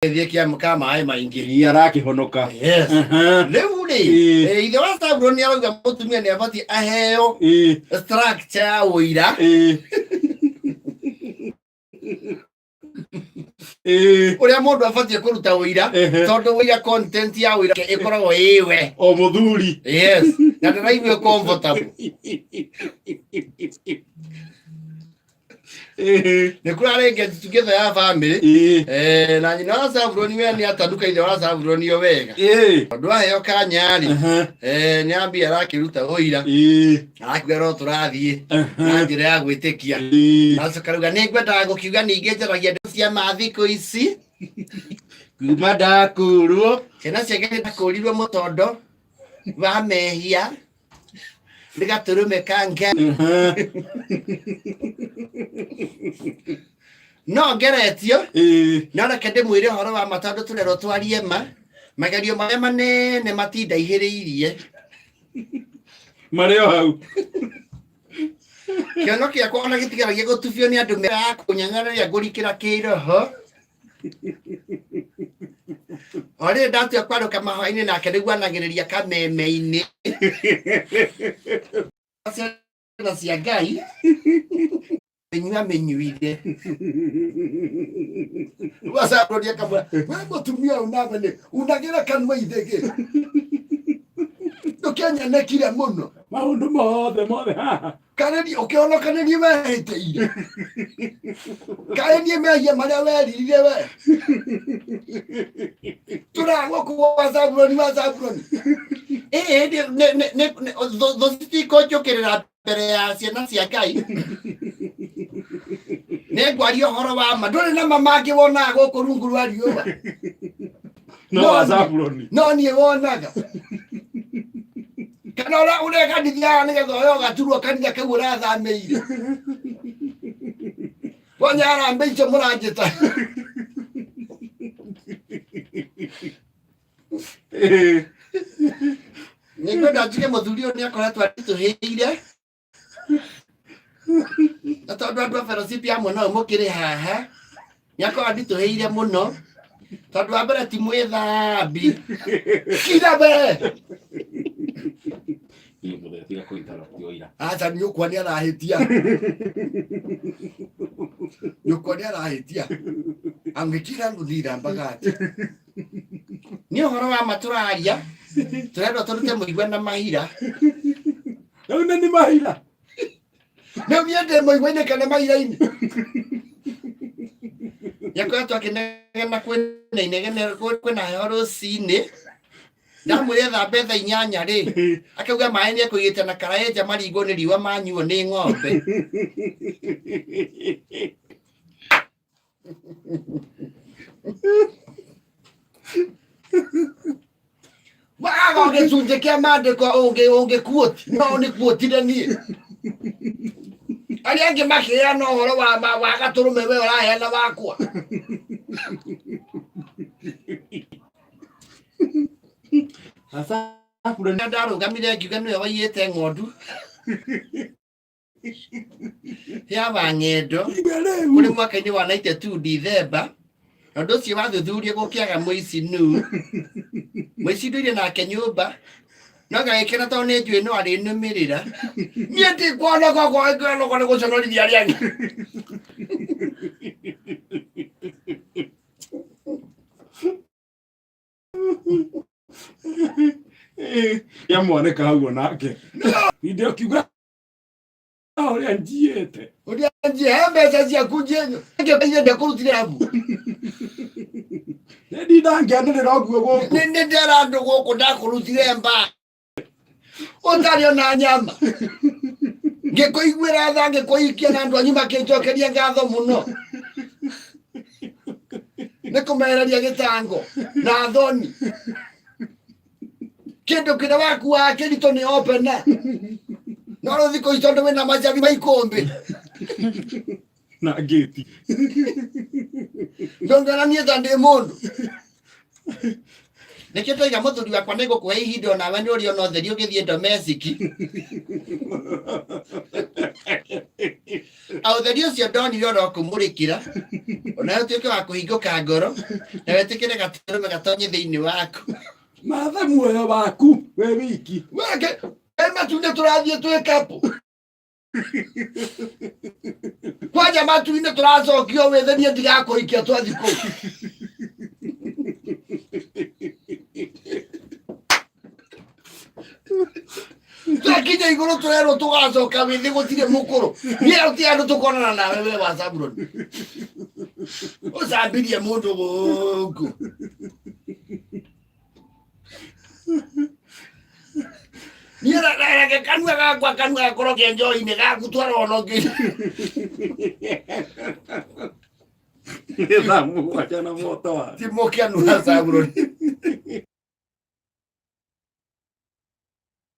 Gĩthiĩ kĩa ka maĩ maingĩ. Ĩ, arakĩhonoka. Yes. Rĩu rĩ, ithe wa Zabuloni nĩ arauga mũtumia nĩ abatiĩ aheo structure ya ũira. Ũrĩa mũndũ abatiĩ kũruta ũira, tondũ ũira, content ya ũira ĩkoragwo ĩwe. O mũthuri. Yes, na ndĩraigua comfortable. Nĩ kũrarĩ get together ya family. Na nyina wa Zabuloni we nĩ atanuka ithe wa Zabuloni o wega, tondũ aheo kanya-rĩ, nĩ ambia arakĩruta ũira. Arakiuga no tũrathiĩ na njĩra ya gwĩtĩkia. Acoka rauga nĩ ngwendaga gũkiuga ningĩ njaragia ndeto cia ma thikũ ici. Kuma ndakũrwo. Ciana ciake nĩ ndakũrirwo mũtondo wa mehia nĩ gatũrũme ka Ngai. No ngeretio. No reke ndĩmwĩre ũhoro wa ma, tondũ tũrerwo twarie ma, magerio marĩa manene matindaihĩrĩirie. Marĩ o hau. Kĩono kĩakwa ona gĩtigaragia gũtubio nĩ andũ mea kũnyang'ara rĩrĩa ngũrikĩra kĩroho. O rĩrĩ ndatua kwarũka mahoya-inĩ nake nĩguo anagĩrĩria kameme-inĩ. Ciana cia Ngai mĩnyua mĩnyuire. Wacabũrũria akamwĩra, we mũtumia ũyũ nawe nĩ unagĩra kanua ithĩgĩ, ndũkĩanyanekire mũno. Maũndũ mothe mothe haha. Karĩ niĩ ũkĩhonoka nĩ niĩ wehĩtĩire? Karĩ niĩ mehia marĩa weririre we tũragũkũ wa Zabuloni, wa Zabuloni? Ĩĩ, thũ citikũnjũkĩrĩra mbere ya ciana cia Ngai. Nĩ ngwaria ũhoro wa ma, ndũrĩ na ma mangĩ wonaga gũkũ rungu rwa riũa. No No wa niĩ. Zabuloni. No niĩ wonaga kana ũrĩa ũrĩa kanitha nĩgetha ũrĩa ũgaturwo kanitha kau ũrathamĩire wonya arambe icio mũranjĩta. Nĩ ngwenda njuge mũthuri ũyũ nĩ akoretwo aritũhĩire, na tondũ andũ a fellowship ya mwena ũyũ mũkĩrĩ haha, nĩ akorwo anditũhĩire mũno, tondũ wa mbere ti mwĩthambi. Kira we. Tiga kũ-interrupt ũira. Aca, nyũkwa nĩ arahĩtia, nyũkwa nĩ arahĩtia, angĩkira ngũthirambaga atĩ. Nĩ ũhoro wa ma tũraria, tũrendwo tũrute mũigua na mahira. Rĩu nĩ nĩ mahira. Rĩu niĩ ndĩ mũigua-inĩ kana mahira-inĩ? Nĩakoretwo akĩnegena, kwĩna inegene, kwĩna heho rũcinĩ. Ndamwĩre thambe thaa 8 rĩ, akauga maĩ nĩ ekũigĩte na karaĩ nja maringwo nĩ riũa manyuo nĩ ng'ombe. Waga gĩcunjĩ kĩa maandĩko ũngĩ ũngĩkuoti no nĩ kuotire niĩ arĩa angĩ makĩheana ũhoro wa wa gatũrũme, we ũraheana wakwa. Zabuloni. Ndarũgamire ngiuga nĩwe waiyĩte ng'ondu ya wang'endo kũrĩ mwaka-inĩ wa 92 Dithemba. Ũndũ ũcio wathuthuria gũkĩaga mũici nu mũici ndũire nake nyũmba, no ngagĩkena tondũ nĩ njũĩ no arĩnũmĩrĩra. Niĩ ndikuonoka kwanoka nĩ gũconorithia arĩa angĩ. Ya mwaneka hau onake inde ũkiuga ũrĩa njiĩte. Ũrĩa njie, he mbeca ciaku njie ngĩmbeire ndekũrutire abu. Nĩ ndindangĩanĩrĩra ũguo gũkũ. Nĩ ndera andũ gũkũ ndakũrutire mba ũtarĩ ona nyama, ngĩkũiguĩra tha, ngĩkũhikia, na andũ anyu makĩnjokeria ngatho mũno nĩ kũmehereria gĩtango na thoni. Kĩndũ kĩrĩa wakuaga kĩritũ nĩ opena, no rĩu thikũ ici tondũ wĩna macabi ma ikũmbĩ na ngĩti, ndũngĩona niĩ ta ndĩ mũndũ. Nĩkĩo ndoiga mũthuri wakwa nĩ ngũkũhe ihinda onawe nĩ ũrĩ ona ũtheri ũgĩthiĩ domestic. A ũtheri ũcio ndonire oro kũmũrĩkĩra onawe ũtuĩke wa kũhingũka ngoro na wĩtĩkĩre gatũrũme gatonye thĩinĩ waku. Mathe muoyo waku we wiki. Weke matu-inĩ tũrathiĩ twĩ kapu. Kwanja matu-inĩ tũracokio wĩthĩ niĩ ndigakũhikia twathiĩ kũu. Twakinya igũrũ tũrerwo tũgacoka wĩthĩ gũtirĩ mũkũrũ. Niĩ gũtirĩ andũ tũkonana nawe we wa Zabuloni. Ũcambirie mũndũ gũkũ. Niĩ reke kanua gakwa kanua gakorwo ke njohi-inĩ gaku twara ona ũngĩ. Nĩ thaa mũgwanja na moto wa. Ti mũkĩanu wa Zabuloni.